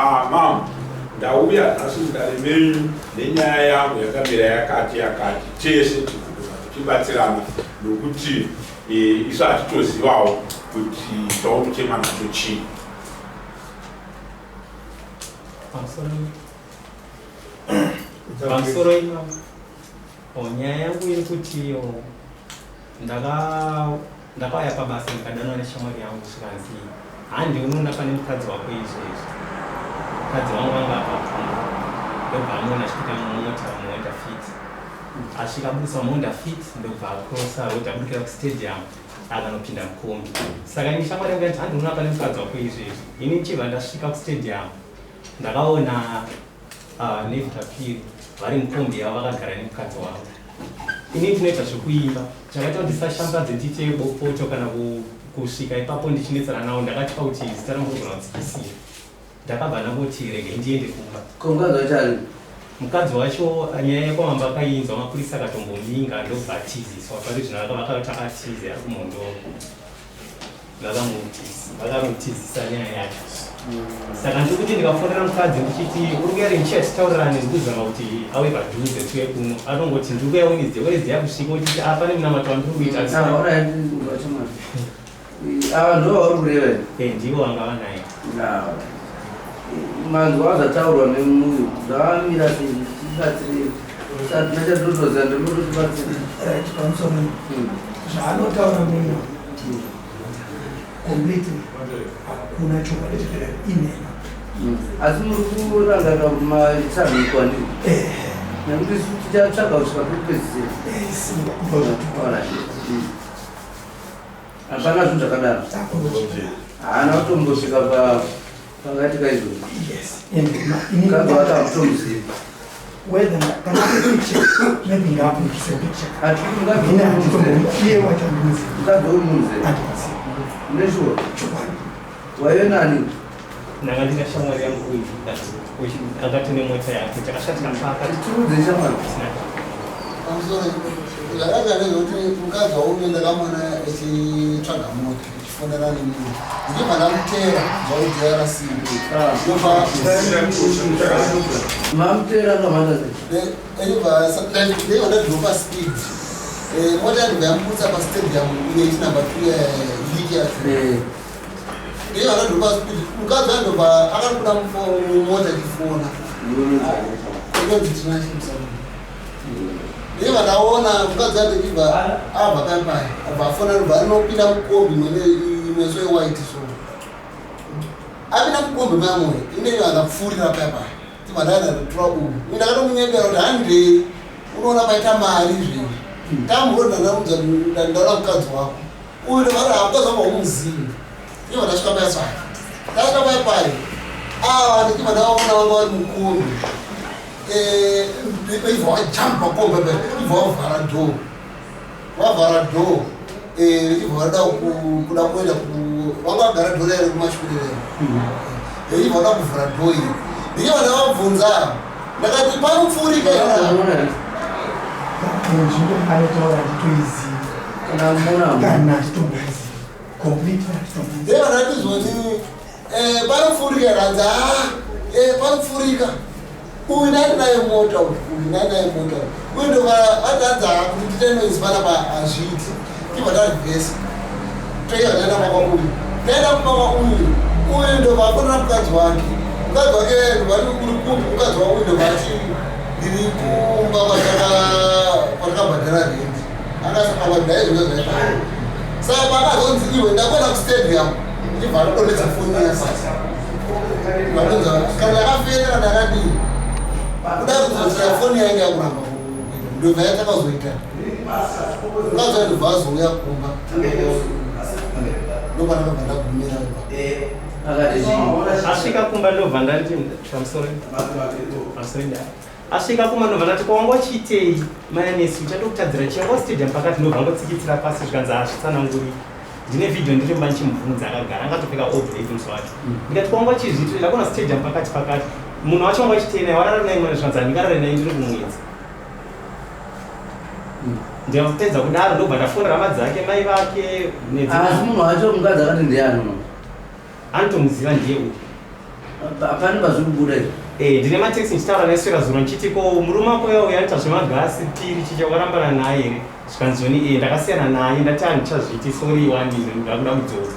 Ah, mam, ndauya nhasi mudare menyu nenyaya yangu yakamira yakati yakati, tese tikuda tichibatsirana nokuti eh, isu hatitozivawo kuti chaunochema nacho chii. Pamusoro ipapo, oh, nyaya yangu iri kuti oh, ndaka ndakauya pabasa ndikadanwa neshamwari yangu zvikanzi handi unoona pane mukadzi wako izvo izvo. Mukadzi wangu anga apapumba ndobva amuona achipinda mumota muHonda Fit, asvika aburitswa muHonda Fit ndobva acrossa road abudikira kustadium akanopinda mukombi. Saka ini shamwari yangu yati handi unoona pane mukadzi wako izvo izvo. Ini ndichibva ndasvika kustadium ndakaona Nave Tapiri vari mukombi yavo vakagara nemukadzi wavo. Ini ndinoita zvekuimba, chakaita kuti ndisashambadze ndiite bopoto kana kusvika ipapo ndichinetsana navo, ndakatya kuti zita rangu rinogona kutsikisira. Ndakabva ndangoti regai ndiende kumba. Ko mukadzi wacho ari? Mukadzi wacho nyaya yekwamambo akainzwa, mapurisa akatombominga ndobva atiziswa. Pari zvino vakati atize ari kuMhondoro. Vakamutizisa nyaya yacho. Saka ndiri kuti ndikafonera mukadzi ndichiti uri kuya rini chiya titaurirane, ndiri kuzama kuti auye padhuze tiuye kuno, anongoti ndiri kuya Wednesday. Wednesday yakusvika otiti ah, pane munamato wandiri kuita. Ava ndivo vauri kureva here? Eh, ndivo vanga vanaye. Manzwa zvataurwa nemuyu zvavamira sei? Tibatsirei, satina chatinotoziva, ndinototibatsira. Right, pamusoro zvaanotaura munhu completely hakuna chokwadi chakadaro, inhema. Asi muri kurangarira masamhikwa ndii? Nekuti isu tichatsvaga kusvika pekupedzisira. Hapana zvinhu zvakadaro, haana kutombosvika pakaitika izvozvo. Mukadzi wacho hamutomuzivi. Whether kana picture, maybe ngaapikise picture. Iye wacho handimuzivi. Mukadzi wemuzivi neshuwa? Chokwadi. Waive nani? Ndanga ndina shamwari yangu uyu akati nemota yake takasvika tikapaka. Tiudze shamwari. Pamusoro zvakanaka ndezvekuti mukadzi wauyu ndakamuona echitsvaga mota echifonera nemunhu, ndibva ndamuteera zvakuDRC. Ndobva Mamutera ndomanda sei? Ndibva ndadropa speed, mota yandibva yamubutsa pastadium iye ichinamba 2 liki yacho. Ndibva ndadropa speed, mukadzi andobva akabuda mumota achifona, inonzi Tinashe. Ndibva ndaona mukadzi andibva abva paipai, abva afona, ndobva anopinda mukombi imwe so yewhite. So apinda mukombi mamoyo inenge akapfuurira paipai, tibva ndaenda ndotora uyu. Ndakatomunyepera kuti handei unoona paita mari izvezvi, tamboda ndaudza ndaona mukadzi wako uyu, ndovati mukadzi wako haumuzivi. Ndibva ndasvika paipai, ndasvika paipai ava ndichibva ndavaona vanga vari mukombi, ibva wajamba kombi, ibva wavhara door, wavhara door, ibva vada kuda kuenda, vanga vagara door rere kumashure rere, ibva vada kuvhura door iri. Ndichibva ndavabvunza, ndakati panopfuurika here? Nzvimbo anotaura handitoizivi kana handitomboizivi completely, handitomboizivi. Ndeva ndati zvoni panopfuurika here? Hanzi a panopfuurika. Uyu ndani naye mota uyu, uyu ndani naye mota uyu, uyu ndobva vatanza kuti tiite noise panapa hazviiti. Tibva tarivhesa, toita ndaenda kwakwa uyu, ndaenda kumba kwa uyu. Uyu ndobva afonera mukadzi wake, mukadzi wake ndobva ati uri kupi? Mukadzi wauyu ndobva ati ndiri kumba kwatakabhadhara rendi. Akasaka ndaizvona zvaita. Saka pakazonzi iwe ndakuenda kustadium, ndibva ndodonhedza foni yasasa, vadonza kana ndakafenda ndakadii kuda kuzodzira foni yainge yakuramba, ndobva yatakazoita mukadzi wacho ndobva azouya kumba, ndopanakabva ndagumira. Akati chii? Asvika kumba ndobva ndati pamusoro pamusoro ndai asvika kumba ndobva ndati kwawanga uchiitei mayanesi, uchatokutadzira chiyango stadium pakati? Ndobva ngotsikitsira pasi, zvikanzi hazvitsananguri. Ndine vhidhio ndiri mba ndichimubvunza akagara, angatopfeka all black musi wacho. Ndikati kwawanga uchizviitira, ndakona stadium pakati pakati, munhu wacho wanga uchitei naye, warara naye mwana? Zvikanzi handingarare naye, ndiri kumwedzi. Ndikapedza kudaro ndobva ndafonera hama dzake, mai vake. Asi munhu wacho mukadzi akati ndiani uno? Anotomuziva, ndiye uyu. Hapana pazviri kubuda izvi. Eh, ndine matext ndichitaura neswera zuro ndichiti ko murume wako uya uya anoita zvemagasi piri chicha wakarambana naye here zvikanzi zvoni eh ndakasiyana naye ndati handichazviiti sorry wani ndakuda kudzoka.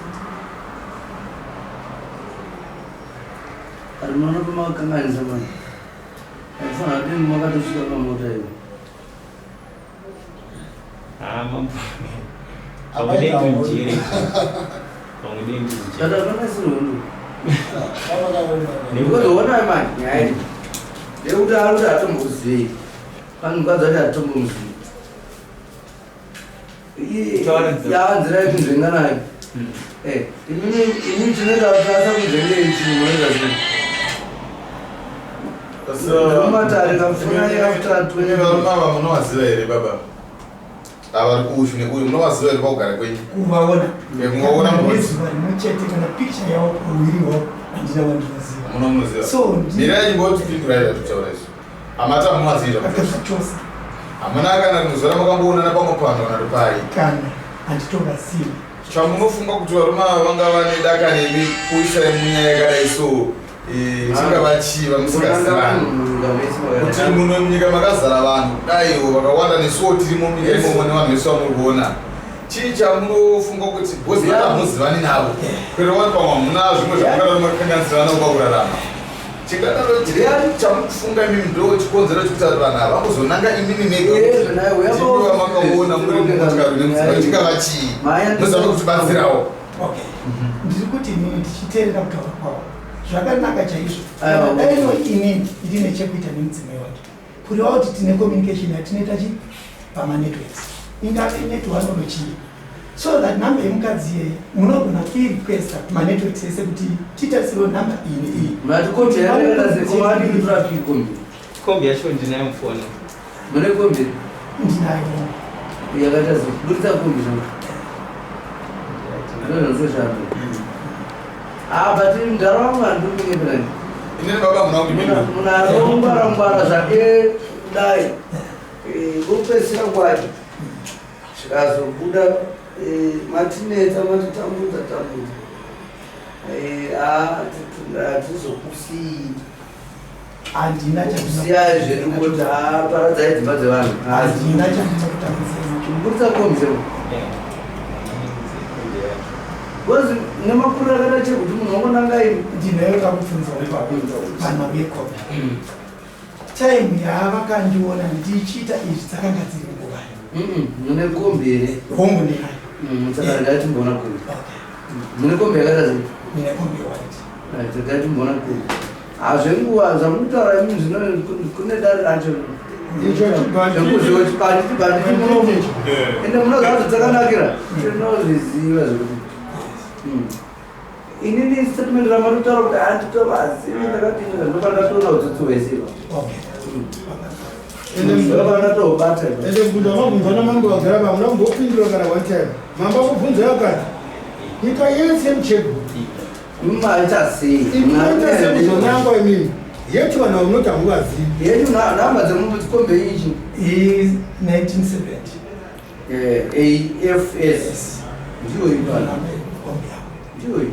Ari munoona pamakakanganisa manje. Aifanira kuti makatosvika pamota iyo. Ah, mambo. Pamwe dei ndinjere. Pamwe dei ndinjere. Tata zvakasirwa ndo. Because ona manje nyaya iyi. Ndekuti ari kuti hatombozivi. Pane mukadzi ati hatombomuzivi. Yaanzira yekunzvenga nayo. Eh, imimi imimi tinoita kuti asakunzvengei chinhu munoita sei? Matare kamfuna after 20 Varume ava munovaziva here baba? Ava vari kuushu neuyu munovaziva here kwakugara kwenyu? Kuvaona. Eh, kungoona Kana murwadzi. nezuva rimwe chete kana picture yavo pamuviri wavo handina wandinoziva. Munomuziva. So Mirai chimbotipindurai zvatitaura izvi. Hamata munovaziva zvachose. Zvachose. Hamuna kana rimwe zuva ramakamboonana pamwe panhu kana pai. Kana handitovazivi. Chamunofunga kuti varume ava vangava nedaka nemi kuisai munyaya yakadai so eh, chingava chii vamusingazivani kuti muno munyika makazara vanhu kudaiwo vakawanda nesuwo tirimo munyika imomo nevanhu vese vamuri kuona chii chamunofunga kuti bhozi vati hamuzivani navo kuitira kuti pamwe hamuna zvimwe zvamungadaro makakanganisirana pakurarama chingadaro chamukufunga imimi ndo chikonzero chekuti vanhu ava vangozonanga imimi mega ndimi vamakaona muri mumotikari nemudzimai chingava chii muzame kutibatsirawo Okay. Ndiri kuti inini ndichiteerera kutaura kwavo zvakanaka chaizvo. Kana daino inini ndine chekuita nemudzimai wake kureva kuti tine communication yatinoita chi pamanetworks ingave netone or chii so that number yemukadzi iyeye munogona kuirequesta kumanetworks ese kuti titarisirwe number iyi neiyi. Mati kombi yakaita sekomadi traffic kombi. Kombi yacho ndinayo mufoni. Mune kombi? Ndinayo. Yakaita se buritsa kombi zvangu. Ndozvanotoshanda. Ah, but ndaraunga ndikunyepera. Inini baba muna kundipindura. Munhu arongwara zvake dai. Eh, kupedzisira kwacho. Zvikazobuda eh, matinetsa matitambudza tambudza. Eh, ah, hatizokusii. Handina Siyai zvedu kuti ah, paradzai dzimba dzevanhu. Handina chandinokutambudzai. Buritsa kombi zero. Because nemakuriro akaita chekuti munhu wangonanga imi. Ndinayo kakubvunza panhau yekombi. Time yavakandiona ndichiita izvi dzakanga dziri nguvai? Mune kombi here? Hongu ndinayo. Saka regai timboona kombi. Mune kombi yakaita sei? Ndine kombi white. Right, regai timboona kombi. Hazvenguva zvamutaura imi zvino kune dare racho. Zvekuziva chibandi chibandi munomu. Ende munoziva kuti dzakanakira. Tinozviziva zvekuti. Inini statement ramatotaura kuti handitovazivi ndakati ndopandatoona utsotsi hwese ipa. Ndopandatoubata ipa. Ende mubvunzo wamabvunzwa namambo vagara pa hamuna kumbopindura kana one time. Mambo akubvunzai akati nyika yese yemucheguru Maita sei? Imi maita sei kuzonangwa imimi yeti vanhu vamunoti hamuvazivi. Yetu nhamba dzemukombe ichi. I 1970. Eh, AFS. Ndiyo ipa. Ndiyo iyi.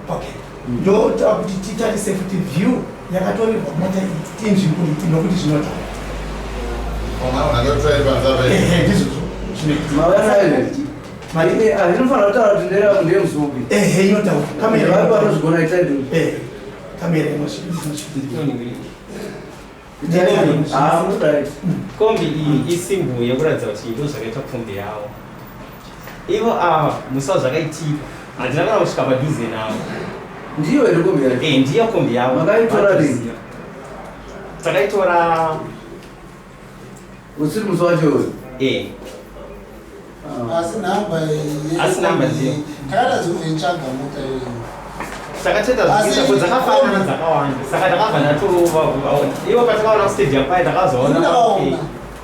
Okay. Ndoda kuti titarise futi view yakatorerwa mota iyi tinzvimbo ipi nokuti zvinotaura. Ehe, ndizvozvo zvinoitika. Mauya nayo here? Mari inofanira kutaura kuti ndera ndiye musupi. Ehe, inotaura. Kamera Vari vanozvigona itai do. Eh, kamera inozvigona. Ah, right. Kombi iyi isimbu yekuratidza kuti ndo zvakaita kombi yavo. Ivo ava musi wazvakaitika handina kana kusvika padhuze navo. Ndiyo here kombi yacho? Eh, ndiyo kombi yavo. Makaitora rini? Takaitora Usiri musi wacho uyu? Eh. Asi nhamba Asi nhamba ndiyo. Takaita zvekuzoitsvaga mota iyoyo. Takatoita Asi- zvekuita dzakafanana dzakawanda saka ndakabva ndatovaona ivo patakaona kustadium paye ndakazoona Ndakaona.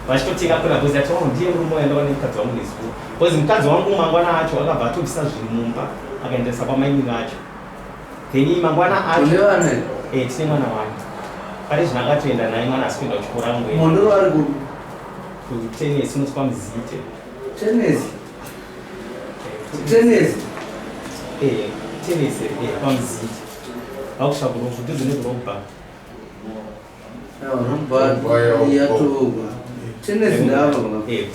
vachitotenga kona bcause ndati oh ndiye murume waenda nemukadzi wangu nezuro bcause mukadzi wangu mangwana acho akabva atobvisa zvinhu mumba akaendesa kwamaini vacho then mangwana acho Une vana here? eh tine mwana wani pari zvino akatoenda naye mwana asi kuenda kuchikoro angu Mondoro ari kupi? kutenesi unoti kwamuzite Tenesi. Tenesi. eh. Kutenesi pamuziti vakusvika kurovhu dhuze nekurobha. Tenesi ndava.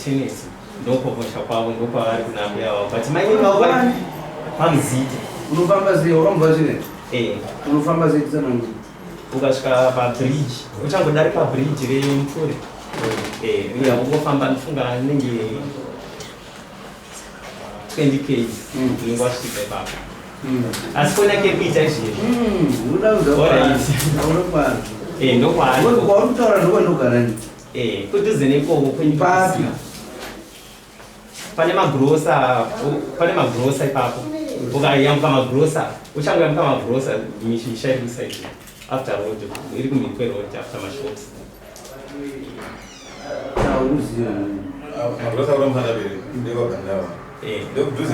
Tenesi ndokokosha kwavo ndokwavari kuna mbuya vavo but mai vavo vari pamuziti. Unofamba sei wakambva zvine? Unofamba sei tsanangura. Ukasvika pabridge uchangodarika bridge remupfure ungofamba ndifunga anenge 20 k unenge wasvika ipapo asi foni yake iri kuita izvezvi. Ndokwaari kutaura ndokwandogara ni kudhuze nekoko kwenyu papi pane magrosa pane magrosa ipapo ukayambuka magrosa uchangoyambuka magrosa misha iri kusaidi after road iri kumhiri kweroad after mashops. Auziva magrosa uri mufana mberi ndekwabvandawa ndokudhuze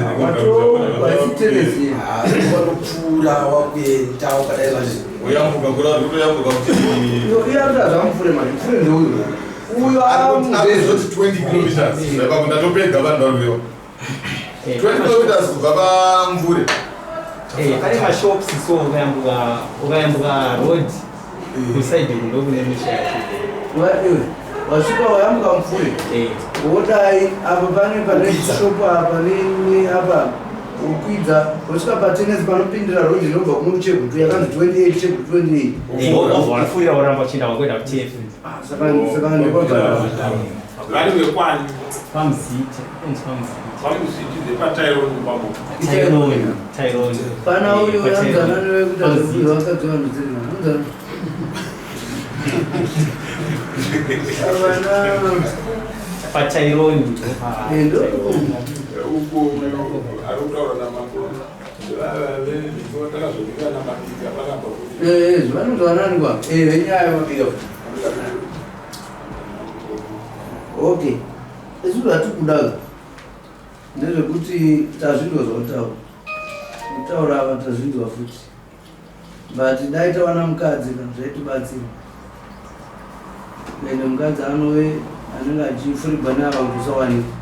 nekwapfuura wakuenda wakadai manje uyambuka kutoyambuka kuti uyakuta zvamupfure manje mupfure ndeuyu uyo amuzoti 20 kilometers ipapo ndatopega vanhu varikurewa 20 kilometers kubva pamvure. Pane mashops so ukayambuka ukayambuka road kusaidi ndokune misha yacho. Iwe wasvika wayambuka mupfure wodai apa pane pane shop apa ne apa ukwidza wosvika patenesi panopindira road inobva kuno kuchegutu yakanzi 28 Chegutu 28. Wafurira woramba uchienda wakuenda kuTF. Saka saka ndepagara vari vekwani pamuziti kunzi pamuziti pamuziti ndepataironi pamoto Tyrone Tyrone pana uyo yanzana newekuita zvekuti vakadzi vanhu dziri anzana avana paTyrone. Uko ari kutaura namambo ndakazobika namabika vakamba kuti vanonzwanani venyaya yamabika. Okay, isu zvatikuda ndezvekuti tazvinzwa zvautaura kutaura ava tazvinzwa futi but dai tawana mukadzi kana zvaitibatsira ende mukadzi anove anenge achifurigwa neava kuti usawanikwa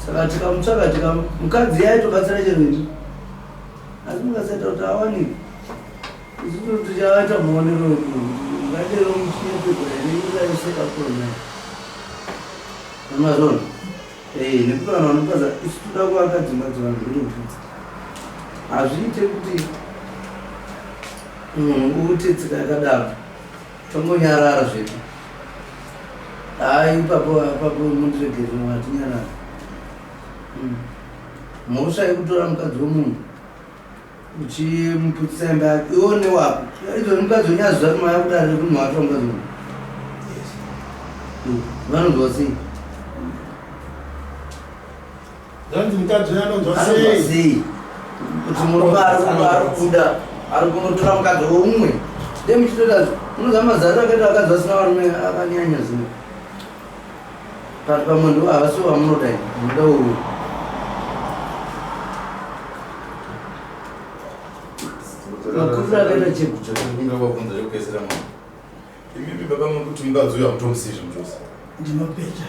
saka tikamutsvaga tika mukadzi yaitobatsira chero ini asi mukasaita kuti awanikwe isusu tichavaita muonero wedu ngadero muchinyepegwa here nyika yose kakona amazona nekuti vanhu vanopaza isu toda kuvaka dzimba dzevanhu zvinobvudza hazviite kuti munhu uite tsika yakadaro tongonyarara zvedu hai ipapo apapo mundiregere hatinyarara. Mhosva yekutora mukadzi wemunhu uchimuputsisa imba yake iwo newako izvo mukadzi wenyaziva kuti maya kudare rekuti mawatora mukadzi wemunhu vanonzwa sei? Zvanzi mukadzi uyo anonzwa anonzwa sei? Sei kuti murume ari kuda ari kunotora mukadzi weumwe de muchitoita unoziva mazari akaita vakadzi vasina varume akanyanya zino but pamwe ndo havasi vamunoda ini munoda uyu makuriro akaita chekutsva. Ndovabvunza chekupedzisira mwana imimi baba mukuti mukadzi uyu hamutomusiyi zvemuchose? Ndinopecha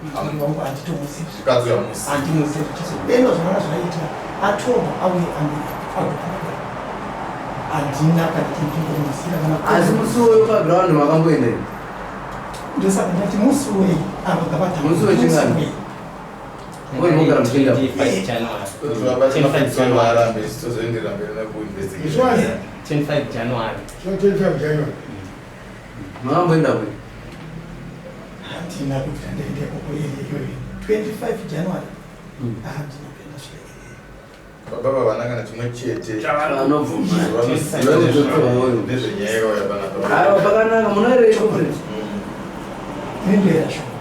mudzimai wangu handitomuzivi. Mukadzi uyu hamusi Handimuzivi chose. Deno zvakanga zvaitika atorwa auye agopfuura handina kana chindimbomuzira kana. Asi musi uyu paground makamboenda here? Ndosaka ndati musi wei ava ngavata. Musi wechingani? Wewe unogara muchienda. 25 January. 25 January. Arambe tozoenderera mberi nekuinvestigate. Which 25 January. 25 January. Makamboenda kwe? Handina kuti ndaendeko kuiri iyoyo 25 January handina kuenda svika iriyo. Baba vavana kana chimwe chete Vanobvuma. vanoziva nezvenyaya yakauya panapa. Aiwa pakanaka munoireiko friend? Indoera shoko.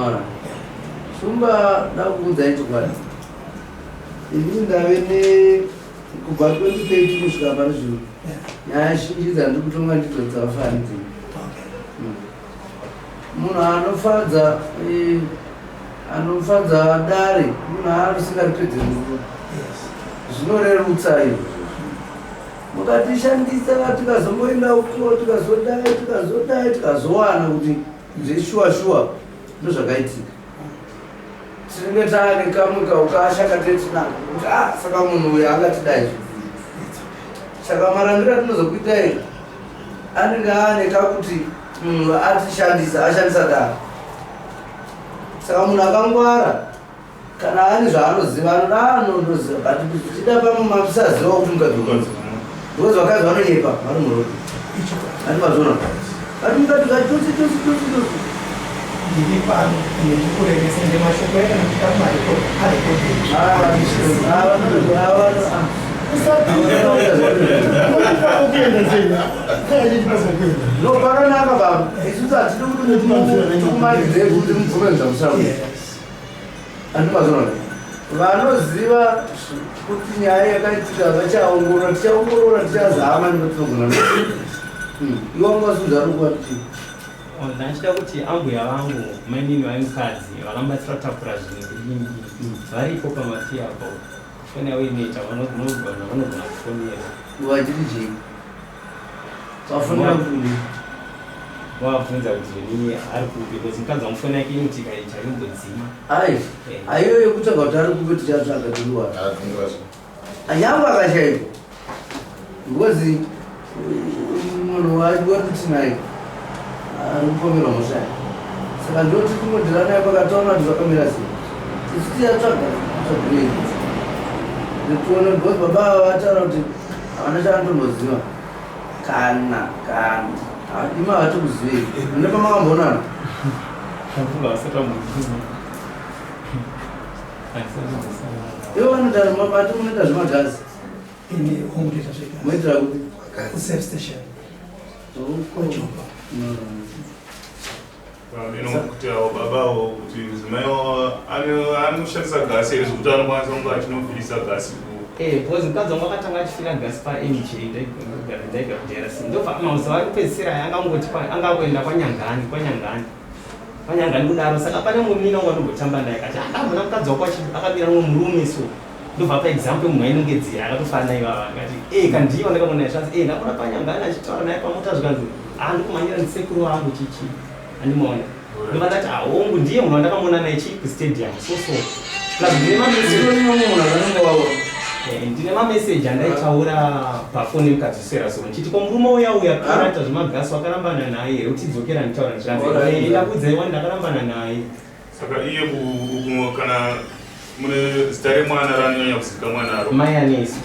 Ora. Shumba ndakukuudzai chokwadi. Inini ndave ne kubva 2030 kusvika pari zvino. Nyaya zhinji dzandiri kutonga ndidzo dzavafani dzino. Munhu anofadza anofadza dare munhu asingaripedze nguva. Zvinorerutsa izvo. Mukatishandisa tikazomboenda uko tikazodai tikazodai tikazowana kuti zveshuwa shuwa ndozvakaitika. Tinenge taane kamwe kaukasha katee tinako kuti ah, saka munhu uyu angatidai saka marangiro atinozokuitai anenge aane kakuti munhu atishandisa ashandisa daro saka munhu akangwara kana ane zvaanoziva anoda anondoziva but zvichida pamwe mamusaziva kuti mukadzi wemunhu because vakadzi vanonyepa vari muroad ati mazvona ati mukadzi zvachose chose chose chose ndiri pano ende ndikurevesa ende mashoko yakana kuita kumarekodi arekodhi no pakanaka baba isusu hatidi kuti tikumanidzei kuti mubvume zvamushakuita Andimazvona vanoziva kuti nyaya yakaitika vachaongorora tichaongorora tichazama nepatinogona hmm, iwe wanga wasunza ari kuva kuti oh, ndachida kuti ambuya vangu mainini vai mukadzi vakamubatsira kutakura zvinhu kudini varipo pamafi apo foni yavo inoita vanogona vanogona kufonera vachiti chii Wafonera kuti kudii? Wabvunza kuti zvonini ari kupi because mukadzi wangu foni yake inoti ikaita yombodzima. Ai, ayo yekutsvaga kuti ari kupi tichatsvaga tiriwa. Anyangwe akashaikwa. Because munhu wedu tinaye ari kupomerwa mhosva. Saka ndoti kungodhira naye pakataona kuti zvakamira sei. Isu tichatsvaga tsvagirei. Tione because baba ava vataura kuti havana chavanotomboziva. Kana kana imi havatokuzivei mune pamakamboonana. Ivo vanoita mabati munoita zvemagasi. Ini hongu ndoita zvegasi. Moitira kupi? Kusafe station. Kwajopa. Kuti avo baba avo kuti mudzimai wavo anoshandisa gasi here zvekuti anokwanisa kunge achinofirisa gasi Eh, because mukadzi wangu akatanga achifira gasi paMJ ndaigara ndaigara kuDRC ndobva mazuva ekupedzisira aya angangoti angangoenda kwanyangani kwanyangani kwanyangani kudaro saka pane mumwe munin'ina wangu andombotamba naye akati andamboona mukadzi wako akamira mumwe murume so ndobva pa example munhu ainongedzera akatofanana ivava akati e eh, kandiyo ndakamuona zvanzi e eh, ndamuona panyangani achitaura naye pamota zvikanzi ah ndikumhanyira ndisekuru vangu chichi andimaona ndobva ndati ahongu ah, ndiye munhu wandakamuona naye chii kustadium so so plus ndine mameseji eh, ndine mameseji andaitaura pafoni mukadzosera so ndichiti ko murume uya uya karaita zvemagasi wakarambana naye here utidzokera nditaura ndichiranzi ndakuudzai wani ndakarambana naye Saka iye kana mune zita remwana raanonyanya kuzivikanwa naro mai Anesu.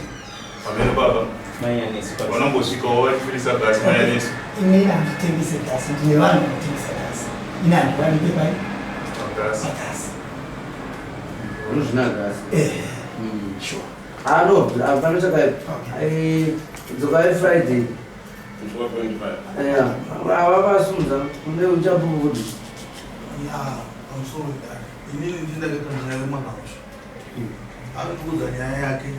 Pamene baba. Mai Anesu. Vanombosvikawo vachifirisa gasi mai Anesu. Ini handitengese gasi, ndine vanhu vanotengesa gasi. Ini handiwanike pai pagasi. Pagasi. Unozvina gasi. Eh. Sure. Ah no, hapana chakaipa. Eh, dzokai Friday. Yeah, ava vasunza kune uchapupu kuti. Ya, pamusoro wedare. Inini ndini ndakaita nyaya yemwana wacho. Anotiudza nyaya yake,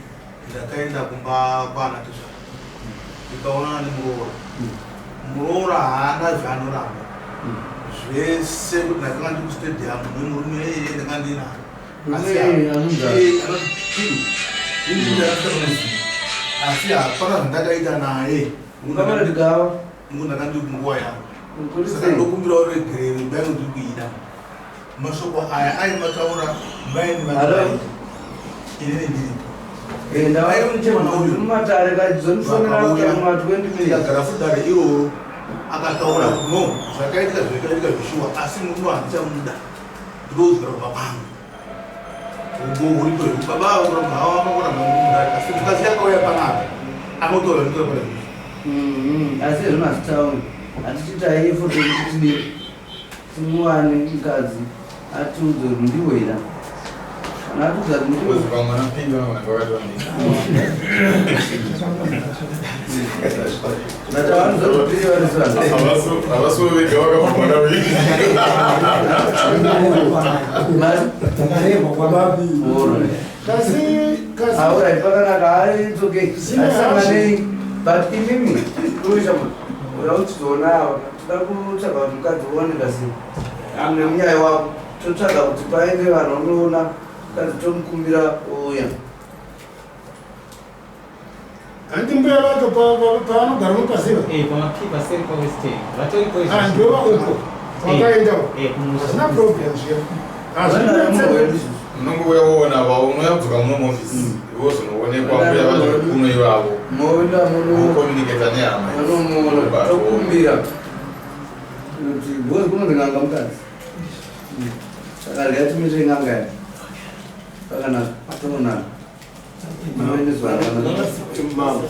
ndakaenda kumba kwana tezvara. Ndikaonana nemuroora. Muroora haana zvaanoramba. Zvese kuti ndakanga ndiri kustadium nemurume iyeye ndakanga ndinaye. Asi hapana zvandakaita naye ndakandi nguva yangu saka ndokumbirawo regerero imba yangu ndiri kuida mashoko aya aimataura maini vaaita inini ndiripo tikagara fudare iroro akataura no zvakaitika zvakaitika zvishuwa asi murume handichamuda ndinozvigara kumba kwangu ugo huripo here baba ava kuramba havo vakuramba mundari asi mukadzi akauya panapa anotaura zvinotaura pana izvi mm-hmm. asi zvino hazvitauri hatichitai effort yekuti tidii timuwane mukadzi atiudze kuti ndiwe here kana atiudza kuti ndiwe vamwe vanopinda vamwe vakati wandei Havasivo vega vakabva mwana uyu. Alright, pakanaka hai it's okay. Hatisanganei but imimi kuisha uya uchizoona ava toda kutsvaga kuti mukadzi uoneka sei nemunyaya wako totsvaga kuti paende vanhu vanoona mukadzi tomukumbira ouya Hanti mbuya vacho pavanogara unopaziva? Eh, pamapi paseri paWest End. Vatoripo izvo. Ah, ndivo uko. Vakaenda uko. Eh, kumusha. Hazvina problem zviya. Hazvinetse. Munongouya woona vavo, unouya kudzoka muno muofisi vozonoonekwa mbuya vacho kuno ivavo. Moenda muno Vokomunicata nehama. Vanomuona tokumbira kuti because kunonzi n'anga mukadzi. Saka rega timise n'anga yacho. Pakanaka toonana. Munoendeswa rakanaka. Mambo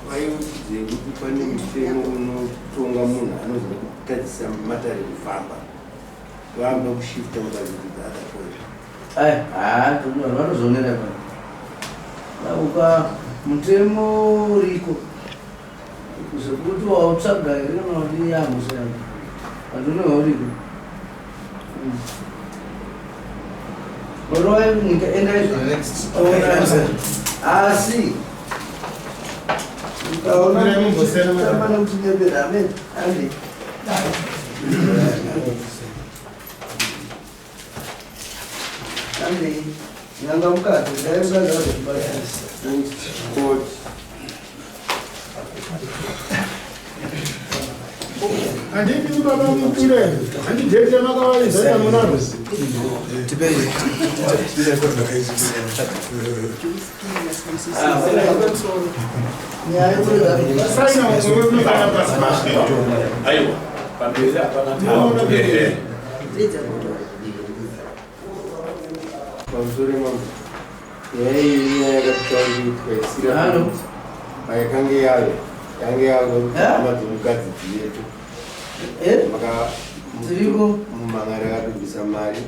vaiudzei kuti pane mutemo unotonga munhu anozotadzisa matare kufamba vakuda kushifta mukadzi to the other point. Ai, haa, vanozonera pa. Uka mutemo uriko. Zvekuti wautsvaga here kana kuti yamhosva yako. Handinowa uriko. Varovai nyika endai Next. Asi ukaona tamba nekuchinyebera amen. Andi. Andi. Nyanga mukadzi, dai mukadzi azokubatsira. Court. Handidi baba mukure, handidhete makavaridza munaro. Nyaya yekuti Saina mumwe unogara pasi pasi. Aiwa, pamberi hapana. Ehe. Pamusoro mambo, nyaya iyi inyaya yakatitaurikwa isira Halo. payakange yave yange yave Eh? hama dzomukadzi dziyetu Eh? maka Dziriko. mumangari akatobvisa mari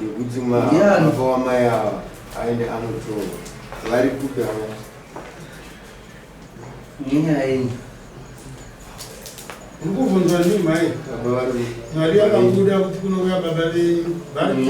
yekuti Ndiani? mababa wamai ava aende anotorwa vari kupi hama? Nenyaya iyi. Uri kubvunzwa ndimhai. Baba vari Mari yakabuda kuti kunouya baba venyu. Vari